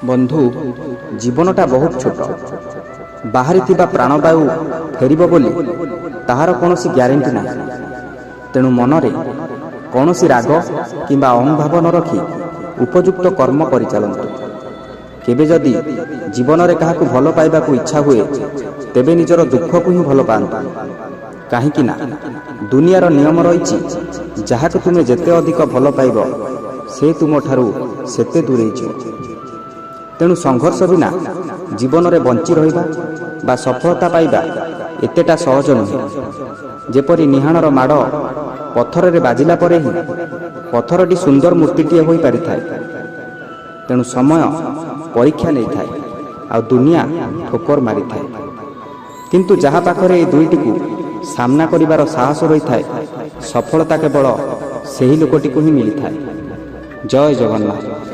ବନ୍ଧୁ, ଜୀବନଟା ବହୁତ ଛୋଟ। ବାହାରିଥିବା ପ୍ରାଣବାୟୁ ଫେରିବ ବୋଲି ତାହାର କୌଣସି ଗ୍ୟାରେଣ୍ଟି ନାହିଁ। ତେଣୁ ମନରେ କୌଣସି ରାଗ କିମ୍ବା ଅହଂଭାବ ନ ରଖି ଉପଯୁକ୍ତ କର୍ମ କରିଚାଲନ୍ତୁ। କେବେ ଯଦି ଜୀବନରେ କାହାକୁ ଭଲ ପାଇବାକୁ ଇଚ୍ଛା ହୁଏ, ତେବେ ନିଜର ଦୁଃଖକୁ ହିଁ ଭଲ ପାଆନ୍ତୁ। କାହିଁକି ନା ଦୁନିଆର ନିୟମ ରହିଛି, ଯାହାକୁ ତୁମେ ଯେତେ ଅଧିକ ଭଲ ପାଇବ, ସେ ତୁମଠାରୁ ସେତେ ଦୂରେଇ ଯିବ। ତେଣୁ ସଂଘର୍ଷ ବିନା ଜୀବନରେ ବଞ୍ଚି ରହିବା ବା ସଫଳତା ପାଇବା ଏତେଟା ସହଜ ନୁହେଁ। ଯେପରି ନିହାଣର ମାଡ଼ ପଥରରେ ବାଜିଲା ପରେ ହିଁ ପଥରଟି ସୁନ୍ଦର ମୂର୍ତ୍ତିଟିଏ ହୋଇପାରିଥାଏ। ତେଣୁ ସମୟ ପରୀକ୍ଷା ନେଇଥାଏ ଆଉ ଦୁନିଆ ଠୋକର ମାରିଥାଏ। କିନ୍ତୁ ଯାହା ପାଖରେ ଏଇ ଦୁଇଟିକୁ ସାମ୍ନା କରିବାର ସାହସ ରହିଥାଏ, ସଫଳତା କେବଳ ସେହି ଲୋକଟିକୁ ହିଁ ମିଳିଥାଏ। ଜୟ ଜଗନ୍ନାଥ।